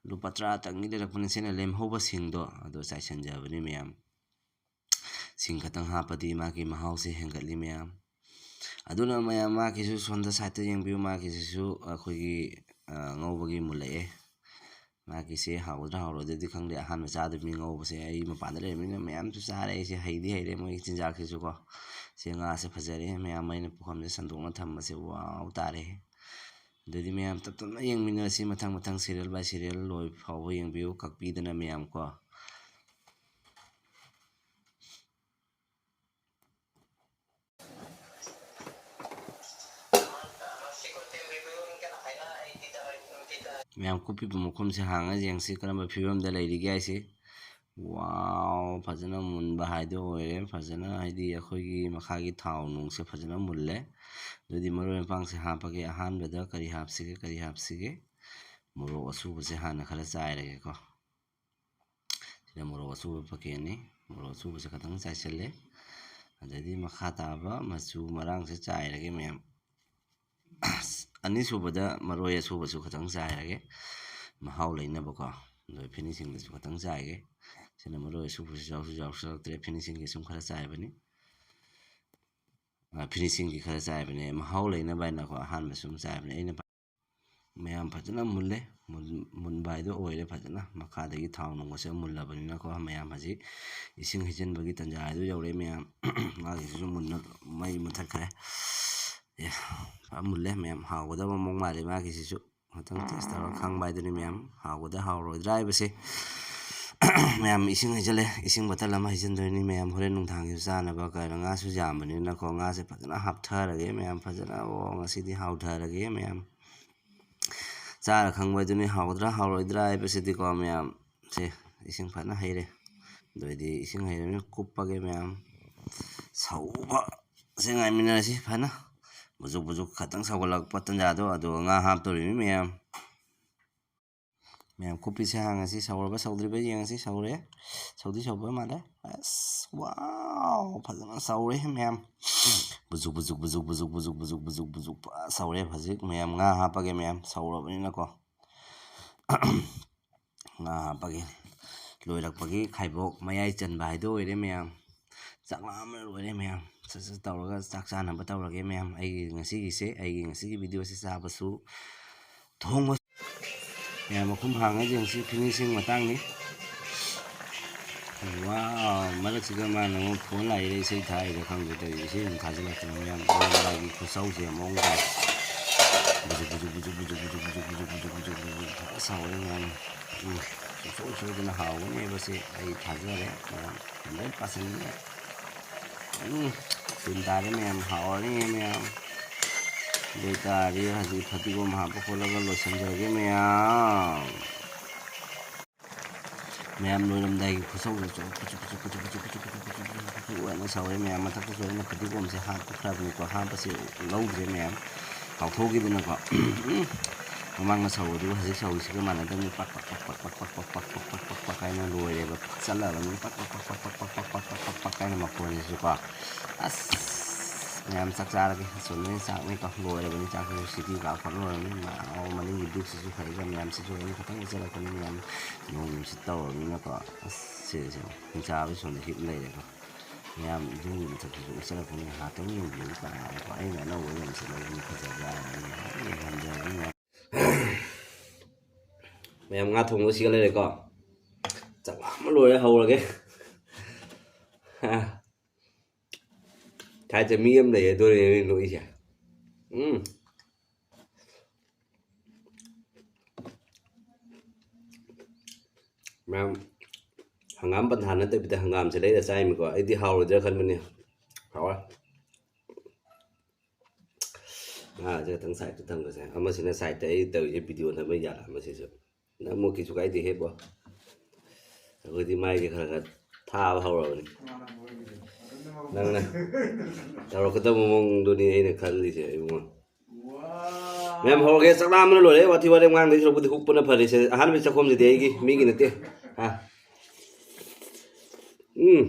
ꯂꯨꯄꯥ ꯇꯔꯥꯇꯪꯒꯤ ꯂꯩꯔꯛꯄꯅꯤ, ꯁꯤꯅ ꯂꯦꯝꯍꯧꯕꯁꯤꯡꯗꯣ ꯑꯗꯣ ꯆꯥꯏꯁꯤꯟꯖꯕꯅꯤ ꯃꯌꯥꯝ꯫ ꯁꯤꯡ ꯈꯛꯇꯪ ꯍꯥꯞꯄꯗꯤ ꯃꯥꯒꯤ ꯃꯍꯥꯎꯁꯦ ꯍꯦꯟꯒꯠꯂꯤ ꯃꯌꯥꯝ꯫ ꯑꯗꯨꯅ ꯃꯌꯥꯝ, ꯃꯥꯒꯤꯁꯨ ꯁꯣꯝꯗ sideꯇ ꯌꯦꯡꯕꯤꯌꯨ, ꯃꯥꯒꯤꯁꯤꯁꯨ ꯑꯩꯈꯣꯏꯒꯤ, ꯑ, ꯉꯧꯕꯒꯤ ꯃꯨꯜꯂꯛꯑꯦ꯫ ꯃꯥꯒꯤꯁꯦ ꯍꯥꯎꯒꯗ꯭ꯔꯥ ꯍꯥꯎꯔꯣꯏꯗ꯭ꯔꯗꯤ ꯈꯪꯗꯦ, ꯑꯍꯥꯟꯕ ꯆꯥꯗꯕ ꯃꯤ ꯉꯧꯕꯁꯦ꯫ ꯑꯩ ꯃꯄꯥꯟꯗ ꯂꯩꯔꯕꯅꯤꯅ ꯃꯌꯥꯝꯁꯨ ꯆꯥꯔꯦ ꯑꯩꯁꯦ, ꯍꯩꯗꯤ ꯍꯩꯔꯦ ꯃꯣꯏꯒꯤ ꯆꯤꯟꯖꯥꯛꯁꯤꯁꯨꯀꯣ꯫ ꯁꯤ ꯉꯥꯁꯦ ꯐꯖꯔꯦ ꯃꯌꯥꯝ, ꯑꯩꯅ ꯄꯨꯈꯝꯁꯦ ꯁꯟꯗꯣꯛꯅ ꯊꯝꯕꯁꯦ wow ꯇꯥꯔꯦ꯫ ꯑꯗꯨꯗꯤ ꯃꯌꯥꯝ ꯇꯞ ꯇꯞꯅ ꯌꯦꯡꯃꯤꯟꯅꯔꯁꯤ, ꯃꯊꯪ ꯃꯊꯪ serial by serial ꯂꯣꯏ ꯐꯥꯎꯕ ꯌꯦꯡꯕꯤꯌꯨ, ꯀꯛꯄꯤꯗꯅ ꯃꯌꯥꯝ ꯀꯣ꯫ ꯃꯌꯥꯝ ꯀꯨꯞꯄꯤꯕ ꯃꯈꯨꯝꯁꯦ ꯍꯥꯡꯉ ꯌꯦꯡꯁꯤ ꯀꯔꯝꯕ ꯐꯤꯕꯝꯗ ꯂꯩꯔꯤꯒꯦ ꯍꯥꯏꯁꯦ꯫ Wow, ꯐꯖꯅ ꯃꯨꯟꯕ ꯍꯥꯏꯗꯣ ꯑꯣꯏꯔꯦ꯫ ꯐꯖꯅ, ꯍꯥꯏꯗꯤ, ꯑꯩꯈꯣꯏꯒꯤ ꯃꯈꯥꯒꯤ ꯊꯥꯎ ꯅꯨꯡꯁꯦ ꯐꯖꯅ ꯃꯨꯜꯂꯦ꯫ ꯑꯗꯨꯗꯤ ꯃꯔꯣꯏ ꯃꯄꯥꯡꯁꯦ ꯍꯥꯞꯄꯒꯦ꯫ ꯑꯍꯥꯟꯕꯗ ꯀꯔꯤ ꯍꯥꯞꯁꯤꯒꯦ, ꯀꯔꯤ ꯍꯥꯞꯁꯤꯒꯦ? ꯃꯣꯔꯣꯛ ꯑꯁꯨꯕꯁꯦ ꯍꯥꯟꯅ ꯈꯔ ꯆꯥꯏꯔꯒꯦꯀꯣ꯫ ꯁꯤꯗ ꯃꯣꯔꯣꯛ ꯑꯁꯨꯕ packetꯅꯤ꯫ ꯃꯣꯔꯣꯛ ꯑꯁꯨꯕꯁꯦ ꯈꯇꯪ ꯆꯥꯏꯁꯤꯜꯂꯦ꯫ ꯑꯗꯩꯗꯤ ꯃꯈꯥ ꯇꯥꯕ ꯃꯆꯨ ꯃꯔꯥꯡꯁꯦ ꯆꯥꯏꯔꯒꯦ ꯃꯌꯥꯝ꯫ ꯑꯅꯤꯁꯨꯕꯗ ꯃꯔꯣꯏ ꯑꯁꯨꯕꯁꯨ ꯈꯤꯇꯪ ꯆꯥꯏꯔꯒꯦ, ꯃꯍꯥꯎ ꯂꯩꯅꯕꯀꯣ꯫ ꯑꯗꯣ ꯐꯤꯅꯤꯁꯤꯡꯗꯁꯨ ꯈꯤꯇꯪ ꯆꯥꯏꯒꯦ꯫ ꯁꯤꯅ ꯃꯔꯣꯏ ꯑꯁꯨꯕꯁꯨ ꯌꯥꯎꯁꯨ ꯌꯥꯎꯁꯜꯂꯛꯇ꯭ꯔꯦ, ꯐꯤꯅꯤꯁꯤꯡꯒꯤ ꯁꯨꯝ ꯈꯔ ꯆꯥꯏꯕꯅꯤ꯫ ꯑ, ꯐꯤꯅꯤꯁꯤꯡꯒꯤ ꯈꯔ ꯆꯥꯏꯕꯅꯦ, ꯃꯍꯥꯎ ꯂꯩꯅꯕ ꯍꯥꯏꯅꯀꯣ꯫ ꯑꯍꯥꯟꯕ ꯁꯨꯝ ꯆꯥꯏꯕꯅꯦ ꯑꯩꯅ꯫ ꯃꯌꯥꯝ ꯐꯖꯅ ꯃꯨꯜꯂꯦ꯫ ꯃꯨꯟ-, ꯃꯨꯟꯕ ꯍꯥꯏꯗꯣ ꯑꯣꯏꯔꯦ ꯐꯖꯅ꯫ ꯃꯈꯥꯗꯒꯤ ꯊꯥꯎ ꯅꯨꯡꯒꯁꯦ ꯃꯨꯜꯂꯕꯅꯤꯅꯀꯣ, ꯃꯌꯥꯝ ꯍꯧꯖꯤꯛ ꯏꯁꯤꯡ ꯍꯩꯖꯤꯟꯕꯒꯤ ꯇꯟꯖꯥ ꯍꯥꯏꯗꯣ ꯌꯧꯔꯦ ꯃꯌꯥꯝ꯫ ꯃꯥꯒꯤꯁꯤꯁꯨ ꯃꯨꯟꯅ ꯃꯩ ꯃꯨꯊꯠꯈ꯭ꯔꯦ꯫ ꯑꯦ, ꯐꯖꯅ ꯃꯨꯜꯂꯦ ꯃꯌꯥꯝ꯫ ꯍꯥꯎꯒꯗꯕ ꯃꯑꯣꯡ ꯃꯥꯜꯂꯦ ꯃꯥꯒꯤꯁꯤꯁꯨ꯫ ꯃꯊꯪ test ꯇꯧꯔꯒ ꯈꯪꯕ ꯍꯥꯏꯗꯨꯅꯤ ꯃꯌꯥꯝ, ꯍꯥꯎꯒꯗ꯭ꯔꯥ ꯍꯥꯎꯔꯣꯏꯗ꯭ꯔꯥ ꯍꯥꯏꯕꯁꯦ꯫ ꯃꯌꯥꯝ, ꯏꯁꯤꯡ ꯍꯩꯖꯤꯜꯂꯦ, ꯏꯁꯤꯡ bottle ꯑꯃ ꯍꯩꯖꯤꯟꯗꯣꯏꯅꯤ ꯃꯌꯥꯝ, ꯍꯣꯔꯦꯟ ꯅꯨꯡꯗꯥꯡꯒꯤꯁꯨ ꯆꯥꯅꯕ꯫ ꯀꯩꯅꯣ, ꯉꯥꯁꯨ ꯌꯥꯝꯕꯅꯤꯅꯀꯣ, ꯉꯥꯁꯦ ꯐꯖꯅ ꯍꯥꯞꯊꯔꯒꯦ ꯃꯌꯥꯝ, ꯐꯖꯅ꯫ ꯑꯣ, ꯉꯁꯤꯗꯤ ꯍꯥꯎꯊꯔꯒꯦ ꯃꯌꯥꯝ꯫ ꯆꯥꯔ ꯈꯪꯕ ꯍꯥꯏꯗꯨꯅꯤ, ꯍꯥꯎꯒꯗ꯭ꯔꯥ ꯍꯥꯎꯔꯣꯏꯗ꯭ꯔꯥ ꯍꯥꯏꯕꯁꯤꯗꯤꯀꯣ ꯃꯌꯥꯝ꯫ ꯁꯦ, ꯏꯁꯤꯡ ꯐꯖꯅ ꯍꯩꯔꯦ꯫ ꯑꯗꯨ ꯑꯣꯏꯗꯤ ꯏꯁꯤꯡ ꯍꯩꯔꯕꯅꯤꯅ ꯀꯨꯞꯄꯒꯦ ꯃꯌꯥꯝ꯫ ꯁꯧꯕꯁꯦ ꯉꯥꯏꯃꯤꯟꯅꯔꯁꯤ ꯐꯖꯅ꯫ ꯕꯨꯖꯨꯛ ꯕꯨꯖꯨꯛ ꯈꯇꯪ ꯁꯧꯒꯠꯂꯛꯄ ꯇꯟꯖꯥꯗꯣ, ꯑꯗꯨꯒ ꯉꯥ ꯍꯥꯞꯇꯧꯔꯤꯃꯤ ꯃꯌꯥꯝ꯫ ꯃꯌꯥꯝ, ꯀꯨꯞꯄꯤꯁꯦ ꯍꯥꯡꯉꯁꯤ, ꯁꯧꯔꯕ ꯁꯧꯗ꯭ꯔꯤꯕ ꯌꯦꯡꯉꯁꯤ꯫ ꯁꯧꯔꯦ, ꯁꯧꯗꯤ ꯁꯧꯕ ꯃꯥꯜꯂꯦ꯫ ꯑꯁ, wow, ꯐꯖꯅ ꯁꯧꯔꯦ ꯃꯌꯥꯝ꯫ ꯕꯨꯖꯨꯛ ꯕꯨꯖꯨꯛ ꯐꯖ ꯁꯧꯔꯦ ꯍꯧꯖꯤꯛ ꯃꯌꯥꯝ꯫ ꯉꯥ ꯍꯥꯞꯄꯒꯦ ꯃꯌꯥꯝ, ꯁꯧꯔꯕꯅꯤꯅꯀꯣ꯫ ꯉꯥ ꯍꯥꯞꯄꯒꯦ꯫ ꯂꯣꯏꯔꯛꯄꯒꯤ ꯈꯥꯏꯕꯣꯛ ꯃꯌꯥꯏ ꯆꯟꯕ ꯍꯥꯏꯗꯣ ꯑꯣꯏꯔꯦ ꯃꯌꯥꯝ꯫ ꯆꯥꯛ ꯂꯥꯝꯕꯅ ꯂꯣꯏꯔꯦ ꯃꯌꯥꯝ꯫ ꯁꯠ ꯁꯠ ꯇꯧꯔꯒ ꯆꯥꯛ ꯆꯥꯅꯕ ꯇꯧꯔꯒꯦ ꯃꯌꯥꯝ꯫ ꯑꯩꯒꯤ ꯉꯁꯤꯒꯤꯁꯦ, ꯑꯩꯒꯤ ꯉꯁꯤꯒꯤ video ꯁꯦ ꯆꯥꯕꯁꯨ ꯊꯣꯡꯕ꯫ ꯃꯌꯥꯝ, ꯃꯈꯨꯝ ꯍꯥꯡꯉ ꯌꯦꯡꯁꯤ, finishing ꯃꯇꯥꯡꯅꯤ꯫ Wow, ꯃꯔꯛꯁꯤꯗ ꯃꯥꯅ ꯑꯃꯨꯛ phone ꯂꯥꯛꯏꯔꯦ, ꯏꯁꯩ ꯊꯥꯔꯤꯔ ꯈꯪꯗꯦ ꯇꯧꯔꯤꯁꯦ꯫ ꯏꯁꯩ ꯑꯃꯨꯛ ꯊꯥꯖꯤꯜꯂꯛꯇꯅ ꯃꯌꯥꯝ, ꯂꯣꯏꯔꯝꯗꯥꯏꯒꯤ ꯈꯨꯠꯁꯧꯁꯦ ꯃꯑꯣꯡ ꯇꯥꯏ꯫ ꯕꯨꯖꯨꯛ ꯕꯨꯖꯨꯛ ꯐꯖꯅ ꯁꯧꯔꯦ ꯃꯌꯥꯝ꯫ ꯎꯝ, ꯁꯨꯡꯁꯣꯏ ꯁꯣꯏꯗꯅ ꯍꯥꯎꯒꯅꯦꯕꯁꯦ ꯑꯩ ꯊꯥꯖꯔꯦ ꯃꯌꯥꯝ, hundred percent ꯅꯦ꯫ ꯎꯝ, ꯇꯤꯟ ꯇꯥꯔꯦ ꯃꯌꯥꯝ, ꯍꯥꯎꯔꯅꯤ ꯃꯌꯥꯝ꯫ ꯑꯗꯨ ꯑꯣꯏꯇꯥꯔꯗꯤ ꯍꯧꯖꯤꯛ ꯐꯗꯤꯒꯣꯝ ꯍꯥꯞꯄ ꯈꯣꯠꯂꯒ ꯂꯣꯏꯁꯤꯟꯖꯔꯒꯦ ꯃꯌꯥꯝ꯫ ꯃꯌꯥꯝ, ꯂꯣꯏꯔꯝꯗꯥꯏꯒꯤ ꯈꯨꯠꯁꯧꯗꯨꯁꯨ ꯀꯨꯆꯨ ꯀꯨꯆꯨ ꯀꯨꯆꯨ ꯀꯨꯆꯨ ꯀꯨꯆꯨ ꯀꯨꯆꯨ ꯀꯨꯆꯨ ꯀꯨꯆꯨ ꯀꯨꯆꯨ ꯀꯨꯆꯨ ꯀꯨꯆꯨ ꯑꯣꯏꯅ ꯁꯧꯔꯦ ꯃꯌꯥꯝ꯫ ꯃꯊꯛꯇꯁꯨ ꯑꯩꯅ ꯐꯗꯤꯒꯣꯝꯁꯦ ꯍꯥꯞꯄꯈ꯭ꯔꯕꯅꯤꯀꯣ, ꯍꯥꯞꯄꯁꯦ ꯂꯧꯗ꯭ꯔꯦ ꯃꯌꯥꯝ, ꯍꯥꯎꯊꯣꯛꯈꯤꯗꯅꯀꯣ꯫ ꯎꯝ, ꯃꯃꯥꯡꯗ ꯁꯧꯕꯗꯨꯒ ꯍꯧꯖꯤꯛ ꯁꯧꯔꯤꯁꯤꯒ ꯃꯥꯟꯅꯗꯕꯅꯤ꯫ ꯄꯛ ꯄꯛ ꯄꯛ ꯄꯛ ꯄꯛ ꯄꯛ ꯄꯛ ꯄꯛ ꯄꯛ ꯄꯛ ꯍꯥꯏꯅ ꯂꯣꯏꯔꯦꯕ꯫ ꯄꯛꯁꯜꯂꯕꯅꯤ꯫ ꯄꯛ ꯄꯛ ꯄꯛ ꯄꯛ ꯄꯛ ꯄꯛ ꯄꯛ ꯄꯛ ꯄꯛ ꯄꯛ ꯍꯥꯏꯅ ꯃꯈꯣꯟꯁꯤꯁꯨꯀꯣ꯫ ꯑꯁ! ꯃꯌꯥꯝ ꯆꯥꯛ ꯆꯥꯔꯒꯦ꯫ ꯑꯁꯣꯝꯗꯅ ꯆꯥꯛꯅꯤꯀꯣ꯫ ꯂꯣꯏꯔꯕꯅꯤ ꯆꯥꯛꯁꯤꯁꯨ꯫ ꯁꯤꯇꯤ ꯀꯥꯞꯈ꯭ꯔ ꯂꯣꯏꯔꯕꯅꯤ꯫ ꯃꯥ-, ꯑꯣ, ꯃꯅꯤꯡꯒꯤ ꯗꯨꯛꯁꯤꯁꯨ ꯐꯩꯕ꯫ ꯃꯌꯥꯝꯁꯤꯁꯨ ꯑꯩꯅ ꯈꯤꯇꯪ ꯎꯠꯆꯔꯛꯄꯅꯤ꯫ ꯃꯌꯥꯝ ꯅꯣꯡ ꯅꯨꯡꯁꯤꯠ ꯇꯧꯔꯕꯅꯤꯅꯀꯣ꯫ ꯑꯁ! ꯁꯤꯗꯁꯨ ꯍꯤꯡꯆꯥꯕꯁꯨ ꯁꯣꯝꯗ ꯍꯤꯞ ꯂꯩꯔꯦꯀꯣ꯫ ꯃꯌꯥꯝ ꯌꯨꯝꯒꯤ ꯃꯊꯛꯇꯁꯨ ꯎꯠꯆꯔꯛꯄꯅꯤ꯫ ꯉꯥꯏꯍꯥꯛꯇꯪ ꯌꯦꯡꯕꯤꯌꯨ ꯀꯥꯏꯅꯀꯣ꯫ ꯑꯩꯅ ꯑꯅꯧꯕ ꯌꯦꯡꯕꯁꯦ ꯂꯧꯕꯅꯤ ꯐꯖꯕ꯭ꯔꯥ ꯍꯥꯏꯅ ꯑꯩꯅ ꯌꯦꯡꯍꯟꯖꯕꯅꯤ꯫ ꯃꯌꯥꯝ ꯉꯥ ꯊꯣꯡꯕ ꯁꯤꯒ ꯂꯩꯔꯦꯀꯣ꯫ ꯆꯥꯛ ꯂꯥꯝꯕ ꯂꯣꯏꯔꯦ, ꯍꯧꯔꯒꯦ꯫ ꯊꯥꯏꯁꯦ ꯃꯤ ꯑꯃ ꯂꯩꯌꯦ, ꯑꯗꯨꯅꯦ ꯑꯩꯅ ꯅꯣꯛꯏꯁꯦ꯫ ꯎꯝ꯫ ꯃꯌꯥꯝ ꯍꯪꯒꯥꯝ ꯄꯟꯊꯥ ꯅꯠꯇꯕꯤꯗ ꯍꯪꯒꯥꯝꯁꯦ ꯂꯩꯔ ꯆꯥꯏꯃꯤꯀꯣ꯫ ꯑꯩꯗꯤ ꯍꯥꯎꯔꯣꯏꯗ꯭ꯔꯥ ꯈꯟꯕꯅꯤ꯫ ꯍꯥꯎꯔꯦ꯫ ꯉꯥꯁꯦ ꯈꯤꯇꯪ ꯁꯥꯏꯠꯇ ꯊꯝꯒꯁꯦ꯫ ꯑꯃꯁꯤꯅ ꯁꯥꯏꯠꯇ ꯑꯩ ꯇꯧꯔꯤꯁꯦ ꯚꯤꯗꯤꯑꯣ ꯅꯝꯕꯩ ꯖꯥꯠꯂ ꯃꯁꯤꯁꯨ? ꯅꯝꯃꯣ, ꯀꯩꯁꯨ ꯀꯥꯏꯗꯦꯍꯦ ꯕꯣ꯫ ꯑꯩꯈꯣꯏꯗꯤ ꯃꯥꯏꯁꯦ ꯈꯔ ꯈꯔ ꯊꯥꯕ ꯍꯧꯔꯕꯅꯤ꯫ ꯅꯪꯅ ꯇꯧꯔꯛꯀꯗꯕ ꯃꯑꯣꯡꯗꯨꯅꯤ ꯑꯩꯅ ꯈꯜꯂꯤꯁꯦ ꯏꯕꯨꯡꯉꯣ꯫ ꯃꯌꯥꯝ ꯍꯧꯔꯒꯦ, ꯆꯥꯛ ꯂꯥꯝꯕꯅ ꯂꯣꯏꯔꯦ꯫ ꯋꯥꯊꯤ ꯋꯥꯔꯦꯝ ꯉꯥꯡꯗꯣꯏ ꯁꯔꯨꯛꯄꯨꯗꯤ ꯍꯨꯛꯄꯅ ꯐꯔꯦꯁꯦ꯫ ꯑꯍꯥꯟꯕꯒꯤ ꯆꯥꯛꯈꯨꯝꯁꯤꯗꯤ ꯑꯩꯒꯤ, ꯃꯤꯒꯤ ꯅꯠꯇꯦ꯫ ꯍꯥ? ꯎꯝ꯫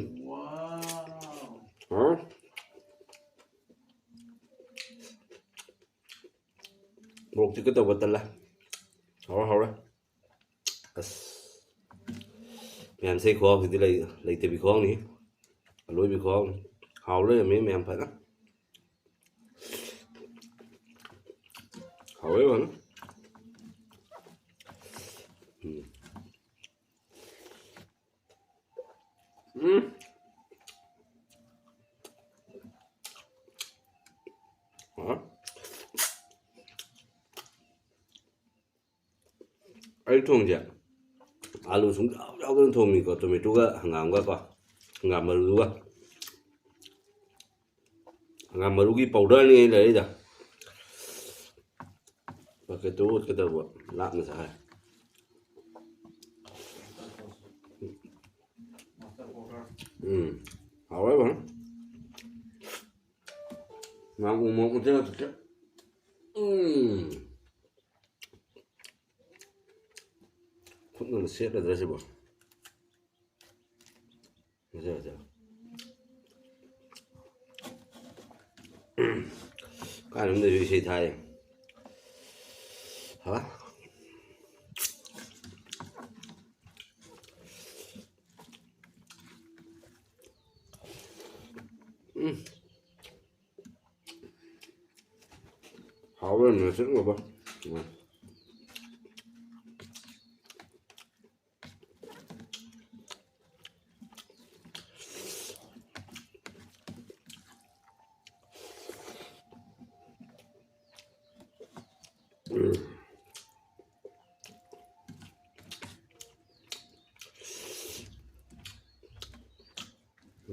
ꯍꯥ? ꯃꯣꯔꯣꯛ ꯆꯤꯛꯀꯦ ꯇꯧꯕ ꯇꯜꯂꯦ꯫ ꯍꯧꯔꯦ, ꯍꯧꯔꯦ꯫ ꯑꯁ꯫ ꯃꯌꯥꯝ ꯏꯁꯩ ꯈꯨꯍꯥꯎꯁꯤꯗꯤ ꯂꯩ-, ꯂꯩꯇꯕꯤ ꯈꯨꯍꯥꯎꯅꯤ꯫ ꯑꯂꯣꯏꯕꯤ ꯈꯨꯍꯥꯎꯅꯤ꯫ ꯍꯥꯎ ꯂꯩꯔꯝꯃꯦ ꯃꯌꯥꯝ ꯐꯖꯅ꯫ ꯍꯥꯎꯋꯦ ꯐꯖꯅ꯫ ꯎꯝ꯫ ꯎꯝ꯫ ꯍꯥꯎꯋꯦ꯫ ꯑꯩ ꯊꯣꯡꯁꯦ ꯑꯥꯂꯨ ꯁꯨꯡꯌꯥꯎ ꯌꯥꯎꯗꯅ ꯊꯣꯡꯉꯤꯀꯣ, ꯇꯣꯃꯦꯇꯣꯒ ꯍꯪꯒꯥꯝꯒꯀꯣ, ꯍꯪꯒꯥꯝ ꯃꯔꯨꯗꯨꯒ꯫ ꯍꯪꯒꯥꯝ ꯃꯔꯨꯒꯤ ꯄꯥꯎꯗꯔꯅꯤ ꯑꯩ ꯂꯩꯔꯛꯏꯗ꯫ ꯄꯀꯦꯠꯇꯨ ꯑꯣꯠꯀꯗꯧꯕ, ꯂꯥꯞꯅ ꯆꯥꯔꯦ꯫ ꯎꯝ, ꯍꯥꯎꯋꯦ ꯐꯖꯅ꯫ ꯉꯥ ꯎ ꯃꯣꯔꯣꯛ ꯃꯆꯦꯠ ꯃꯆꯦꯠ꯫ ꯎꯝ꯫ ꯈꯨꯠꯅ ꯁꯦꯠꯂꯗ꯭ꯔꯥ ꯁꯤꯕꯣ? ꯐꯖ, ꯐꯖ꯫ ꯀꯥꯏꯔꯣꯝꯗꯁꯨ ꯏꯁꯩ ꯊꯥꯏ꯫ ꯍꯥ? ꯎꯝ꯫ ꯍꯥꯎꯕ ꯌꯥꯝꯅ ꯆꯪꯉꯕ꯫ ꯎꯝ꯫ ꯎꯝ꯫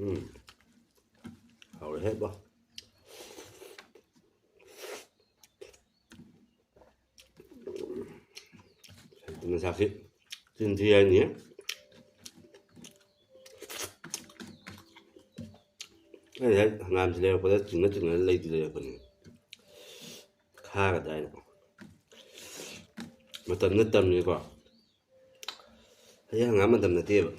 ꯎꯝ꯫ ꯍꯥꯎꯔꯦꯍꯦ ꯕꯣ꯫ ꯃꯁꯥꯁꯤ ꯆꯤꯟ ꯊꯤ ꯍꯥꯏꯅꯤ꯫ ꯑꯩ ꯉꯁꯥꯏ ꯍꯪꯒꯥꯝꯁꯤ ꯂꯩꯔꯛꯄꯗ ꯆꯤꯡꯅ ꯆꯤꯡꯅ ꯂꯩꯗꯤ ꯂꯩꯔꯛꯄꯅꯤ꯫ ꯈꯥꯒꯗ꯭ꯔꯥ ꯍꯥꯏꯅ꯫ ꯃꯇꯝ ꯅꯠꯇꯕꯅꯤꯀꯣ꯫ ꯍꯧꯖꯤꯛ ꯍꯪꯒꯥꯝ ꯃꯇꯝ ꯅꯠꯇꯦꯕ꯫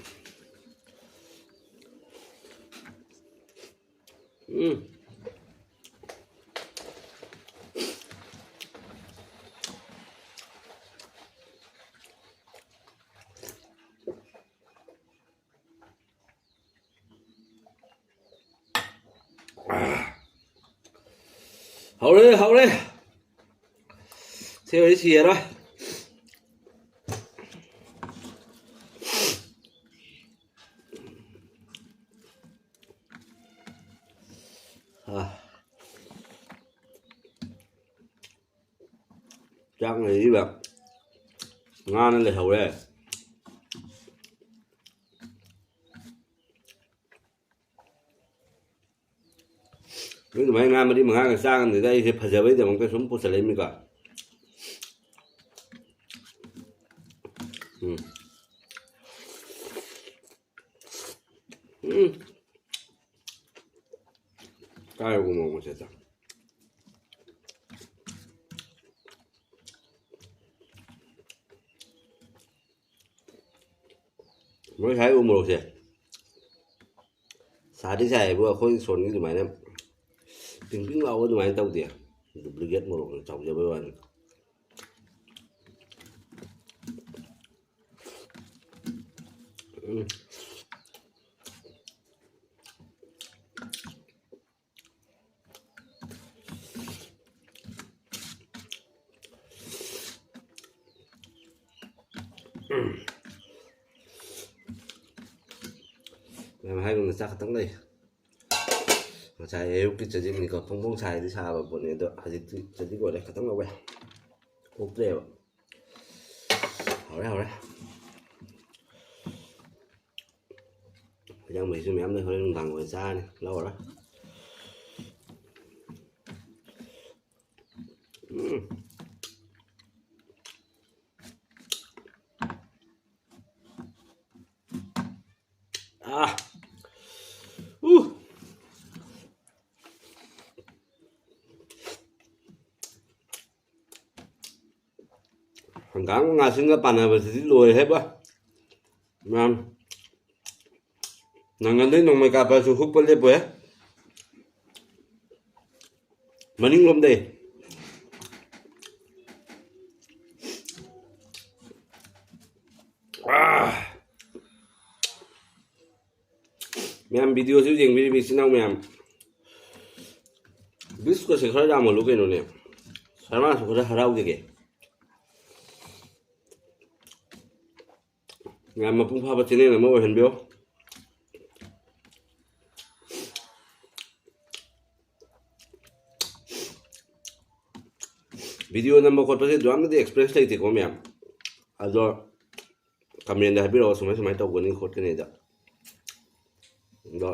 ꯎꯝ꯫ ꯍꯧꯔꯦ, ꯍꯧꯔꯦ꯫ ꯁꯤ ꯑꯣꯏꯔꯗꯤ ꯁꯤꯔꯔꯣꯏ꯫ ꯑꯥ꯫ ꯆꯥꯛ ꯂꯩꯔꯤꯕ ꯉꯥꯅ ꯂꯩꯍꯧꯔꯦ꯫ ꯅꯣꯏ ꯑꯗꯨꯃꯥꯏꯅ ꯉꯥ ꯃꯔꯤ ꯃꯉꯥꯒ ꯆꯥꯒꯅꯤꯗ, ꯑꯩꯁꯦ ꯐꯖꯕꯩꯗꯃꯛꯇ ꯁꯨꯝ ꯄꯨꯁꯜꯂꯛꯏꯃꯤꯀꯣ꯫ ꯎꯝ꯫ ꯎꯝ꯫ ꯀꯥꯏꯕ ꯃꯑꯣꯡ ꯃꯁꯦ ꯆꯥ꯫ ꯃꯣꯏ ꯁ꯭ꯋꯥꯏ ꯎ ꯃꯣꯔꯣꯛꯁꯦ ꯁꯥꯗꯤ ꯁꯥꯏꯌꯦꯕꯨ, ꯑꯩꯈꯣꯏ ꯁꯣꯝꯒꯤ ꯑꯗꯨꯃꯥꯏꯅ ꯄꯤꯡ ꯄꯤꯡ ꯂꯥꯎꯕ ꯑꯗꯨꯃꯥꯏꯅ ꯇꯧꯗꯦ꯫ Duplicate ꯃꯣꯔꯣꯛꯅ ꯆꯥꯎꯖꯕꯩ ꯋꯥꯅꯤ꯫ ꯎꯝ꯫ ꯃꯌꯥꯝ ꯍꯥꯏꯒꯨꯝꯅ ꯆꯥꯛ ꯈꯛꯇꯪ ꯂꯩ꯫ ꯉꯁꯥꯏ ꯑꯌꯨꯛꯀꯤ ꯆꯖꯤꯛꯅꯤꯀꯣ, ꯐꯣꯡ ꯐꯣꯡ ꯁꯥꯏꯗꯤ ꯁꯥꯕ ꯄꯣꯠꯅꯤ, ꯑꯗꯣ ꯍꯧꯖꯤꯛꯇꯤ ꯆꯖꯤꯛ ꯑꯣꯏꯔꯦ, ꯈꯤꯇꯪ ꯂꯧꯋꯦ꯫ ꯀꯣꯛꯇ꯭ꯔꯦꯕ꯫ ꯍꯧꯔꯦ, ꯍꯧꯔꯦ꯫ ꯏꯟꯖꯥꯡ ꯃꯍꯤꯁꯨ ꯃꯌꯥꯝ ꯂꯩ, ꯍꯣꯔꯦꯟ ꯅꯨꯡꯗꯥꯡ ꯑꯣꯏꯅ ꯆꯥꯔꯅꯤ, ꯂꯧꯔꯔꯣꯏ꯫ ꯎꯝ꯫ ꯑꯥ꯫ ꯎ꯫ ꯍꯪꯒꯥꯝ ꯉꯥꯁꯤꯡꯒ ꯄꯥꯟꯅꯕꯁꯤꯗꯤ ꯂꯣꯏꯔꯦꯍꯦ ꯕ꯫ ꯃꯌꯥꯝ꯫ ꯅꯪꯒꯟꯗꯩ ꯅꯣꯡꯃꯩ ꯀꯥꯞꯄꯁꯨ ꯍꯨꯛꯄ ꯂꯦꯞꯄꯣꯏꯍꯦ꯫ ꯃꯅꯤꯡꯂꯣꯝꯗꯩ꯫ ꯑꯥ꯫ ꯃꯌꯥꯝ videoꯁꯨ ꯌꯦꯡꯕꯤꯔꯤꯕ ꯏꯆꯤꯟ ꯏꯅꯥꯎ ꯃꯌꯥꯝ, views ꯀꯁꯦ ꯈꯔ ꯌꯥꯝꯍꯜꯂꯨ ꯀꯩꯅꯣꯅꯦ, ꯁꯔꯃꯥꯁꯨ ꯈꯔ ꯍꯔꯥꯎꯖꯒꯦ꯫ ꯃꯌꯥꯝ ꯃꯄꯨꯡ ꯐꯥꯕ channel ꯑꯃ ꯑꯣꯏꯍꯟꯕꯤꯌꯣ꯫ Video ꯅꯝꯕ ꯈꯣꯠꯄꯁꯦ ꯑꯗꯨ ꯌꯥꯝꯅꯗꯤ experience ꯂꯩꯇꯦꯀꯣ ꯃꯌꯥꯝ, ꯑꯗꯣ commentꯗ ꯍꯥꯏꯕꯤꯔꯛꯑꯣ, ꯁꯨꯃꯥꯏ ꯁꯨꯃꯥꯏ ꯇꯧꯒꯅꯤ ꯈꯣꯠꯀꯅꯤꯗ꯫ ꯑꯗꯣ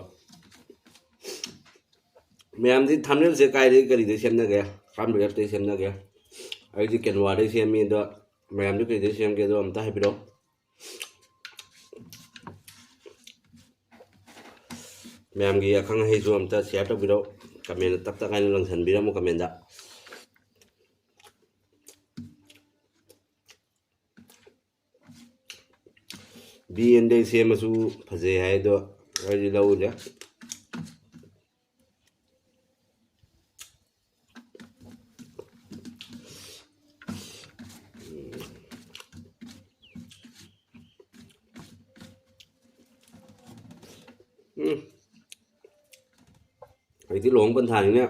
ꯃꯌꯥꯝꯗꯤ thumbnailꯁꯦ ꯀꯥꯏꯗꯒꯤ ꯀꯔꯤꯗꯩ ꯁꯦꯝꯅꯒꯦ? Canva ꯗꯩ ꯁꯦꯝꯅꯒꯦ? ꯑꯩꯗꯤ Canvaꯗꯩ ꯁꯦꯝꯃꯤ, ꯑꯗꯣ ꯃꯌꯥꯝꯗꯤ ꯀꯔꯤꯗꯩ ꯁꯦꯝꯒꯦꯗꯣ ꯑꯝꯇ ꯍꯥꯏꯕꯤꯔꯛꯑꯣ꯫ ꯃꯌꯥꯝꯒꯤ ꯑꯈꯪ ꯑꯍꯩꯁꯨ ꯑꯝꯇ share ꯇꯧꯕꯤꯔꯛꯑꯣ, comment ꯇꯛ ꯇꯛ ꯍꯥꯏꯅ ꯂꯪꯁꯟꯕꯤꯔꯝꯃꯣ commentꯗ꯫ ꯕꯤ ꯑꯦꯟꯗꯩ ꯁꯦꯝꯃꯁꯨ ꯐꯖꯩ ꯍꯥꯏ, ꯑꯗꯣ ꯑꯩꯗꯤ ꯂꯧꯗꯦ꯫ ꯎꯝ꯫ ꯍꯧꯖꯤꯛꯇꯤ ꯂꯨꯍꯣꯡ ꯄꯟꯊꯥꯅꯤꯅ꯫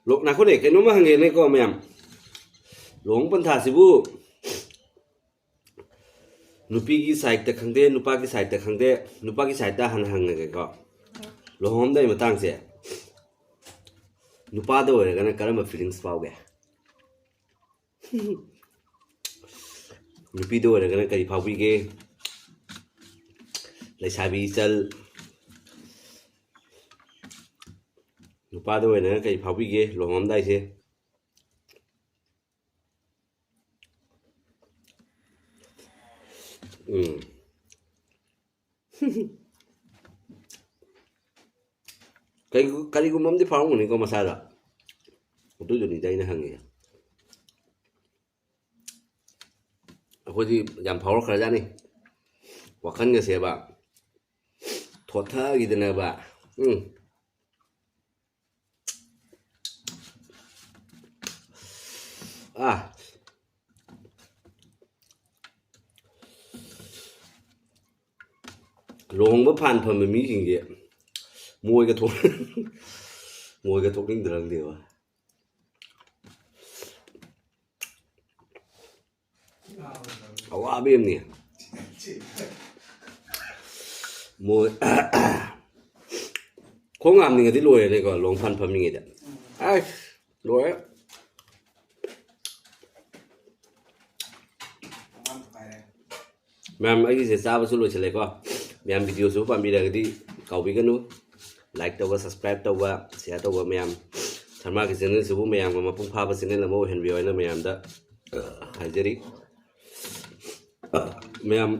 ꯂꯣ-, ꯉꯥꯏꯈꯣꯅꯦ, ꯀꯩꯅꯣꯝꯃ ꯍꯪꯒꯦꯅꯦꯀꯣ ꯃꯌꯥꯝ꯫ ꯂꯨꯍꯣꯡ ꯄꯟꯊꯥꯁꯤꯕꯨ ꯅꯨꯄꯤꯒꯤ ꯁꯥꯏꯠꯇ ꯈꯪꯗꯦ, ꯅꯨꯄꯥꯒꯤ ꯁꯥꯏꯠꯇ ꯈꯪꯗꯦ, ꯅꯨꯄꯥꯒꯤ ꯁꯥꯏꯠꯇ ꯍꯥꯟꯅ ꯍꯪꯉꯒꯦꯀꯣ꯫ ꯂꯨꯍꯣꯡꯉꯝꯗꯥꯏ ꯃꯇꯥꯡꯁꯦ ꯅꯨꯄꯥꯗ ꯑꯣꯏꯔꯒꯅ ꯀꯔꯝꯕ ꯐꯤꯂꯤꯡꯁ ꯐꯥꯎꯒꯦ? ꯅꯨꯄꯤꯗ ꯑꯣꯏꯔꯒꯅ ꯀꯔꯤ ꯐꯥꯎꯕꯤꯒꯦ? ꯂꯩꯁꯥꯕꯤ ꯏꯆꯜ, ꯅꯨꯄꯥꯗ ꯑꯣꯏꯔꯒꯅ ꯀꯔꯤ ꯐꯥꯎꯕꯤꯒꯦ ꯂꯨꯍꯣꯡꯉꯝꯗꯥꯏꯁꯦ? ꯎꯝ꯫ ꯀꯔꯤꯒꯨ-, ꯀꯔꯤꯒꯨꯝꯕ ꯑꯃꯗꯤ ꯐꯥꯎꯔꯝꯒꯅꯤꯀꯣ ꯃꯁꯥꯗ꯫ ꯑꯗꯨꯗꯨꯅꯤꯗ ꯑꯩꯅ ꯍꯪꯉꯤꯁꯦ꯫ ꯑꯩꯈꯣꯏꯗꯤ ꯌꯥꯝ ꯐꯥꯎꯔꯛꯈ꯭ꯔꯖꯥꯠꯅꯤ꯫ ꯋꯥꯈꯜꯒꯁꯦꯕ ꯊꯣꯠꯊꯈꯤꯗꯅꯕ꯫ ꯎꯝ꯫ ꯑꯥ꯫ ꯂꯨꯍꯣꯡꯕ ꯐꯥꯟ ꯐꯝꯕ ꯃꯤꯁꯤꯡꯁꯦ ꯃꯣꯏꯒ ꯊꯣꯛ-, ꯃꯣꯏꯒ ꯊꯣꯛꯅꯤꯡꯗ꯭ꯔꯥ ꯈꯪꯗꯦꯕ꯫ ꯑꯋꯥꯕ ꯑꯃꯅꯤ꯫ ꯃꯣꯏ ꯈꯣꯡ ꯍꯥꯝꯅꯤꯡꯉꯗꯤ ꯂꯣꯏꯔꯦꯅꯦꯀꯣ, ꯂꯣꯡ ꯐꯥꯟ ꯐꯝꯃꯤꯉꯩꯗ꯫ ꯑꯁ, ꯂꯣꯏꯔꯦ꯫ ꯃꯌꯥꯝ, ꯑꯩꯒꯤꯁꯦ ꯆꯥꯕꯁꯨ ꯂꯣꯏꯁꯤꯜꯂꯦꯀꯣ꯫ ꯃꯌꯥꯝ, ꯚꯤꯗꯤꯑꯣꯁꯨ ꯄꯥꯝꯕꯤꯔꯒꯗꯤ ꯀꯥꯎꯕꯤꯒꯅꯨ꯫ ꯂꯥꯏꯛ ꯇꯧꯕ, ꯁꯕꯁꯀ꯭ꯔꯥꯏꯕ ꯇꯧꯕ, ꯁꯤꯌꯥꯔ ꯇꯧꯕ ꯃꯌꯥꯝ꯫ ꯁꯔꯃꯥꯒꯤ ꯆꯦꯅꯦꯜꯁꯤꯕꯨ ꯃꯌꯥꯝꯒ ꯃꯄꯨꯡ ꯐꯥꯕ ꯆꯦꯅꯦꯜ ꯑꯃ ꯑꯣꯏꯍꯟꯕꯤꯌꯨ ꯍꯥꯏꯅ ꯃꯌꯥꯝꯗ ꯍꯥꯏꯖꯔꯤ꯫ ꯃꯌꯥꯝ,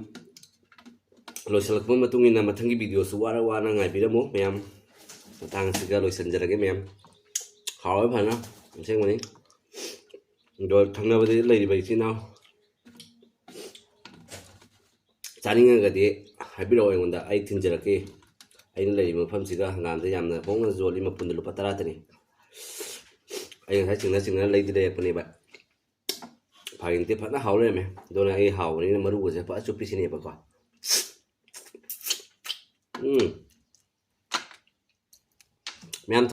ꯂꯣꯏꯁꯤꯜꯂꯛꯄ ꯃꯇꯨꯡ ꯏꯟꯅ ꯃꯊꯪꯒꯤ ꯚꯤꯗꯤꯑꯣꯁꯨ ꯋꯥꯔ ꯋꯥꯅ ꯉꯥꯏꯕꯤꯔꯝꯃꯨ ꯃꯌꯥꯝ꯫ ꯃꯇꯥꯡ ꯑꯁꯤꯒ ꯂꯣꯏꯁꯤꯟꯖꯔꯒꯦ ꯃꯌꯥꯝ꯫ ꯍꯥꯎꯋꯦ ꯐꯖꯅ, ꯑꯁꯦꯡꯕꯅꯤ꯫ ꯑꯗꯣ ꯊꯪꯅꯕꯗ ꯂꯩꯔꯤꯕ ꯏꯆꯤꯟ ꯏꯅꯥꯎ ꯆꯥꯅꯤꯡꯉꯒꯗꯤ ꯍꯥꯏꯕꯤꯔꯛꯑꯣ ꯑꯩꯉꯣꯟꯗ, ꯑꯩ ꯊꯤꯟꯖꯔꯛꯀꯦ꯫ ꯑꯩꯅ ꯂꯩꯔꯤꯕ ꯃꯐꯝꯁꯤꯒ ꯍꯪꯒꯥꯝꯗ ꯌꯥꯝꯅ ꯍꯣꯡꯅ ꯌꯣꯜꯂꯤ, ꯃꯄꯨꯟꯗ ꯂꯨꯄꯥ ꯇꯔꯥꯗꯅꯤ꯫ ꯑꯩ ꯉꯁꯥꯏ ꯆꯤꯡꯅ ꯆꯤꯡꯅ ꯂꯩꯗꯤ ꯂꯩꯔꯛꯄꯅꯦꯕ꯫ ꯐꯥꯒꯤ ꯅꯠꯇꯦ, ꯐꯖꯅ ꯍꯥꯎ ꯂꯩꯔꯝꯃꯦ꯫ ꯑꯗꯨꯅ ꯑꯩ ꯍꯥꯎꯕꯅꯤꯅ ꯃꯔꯨꯒꯁꯦ ꯐꯖꯅ ꯆꯨꯞꯄꯤꯁꯤꯅꯦꯕꯀꯣ꯫ ꯎꯝ꯫ ꯃꯌꯥꯝ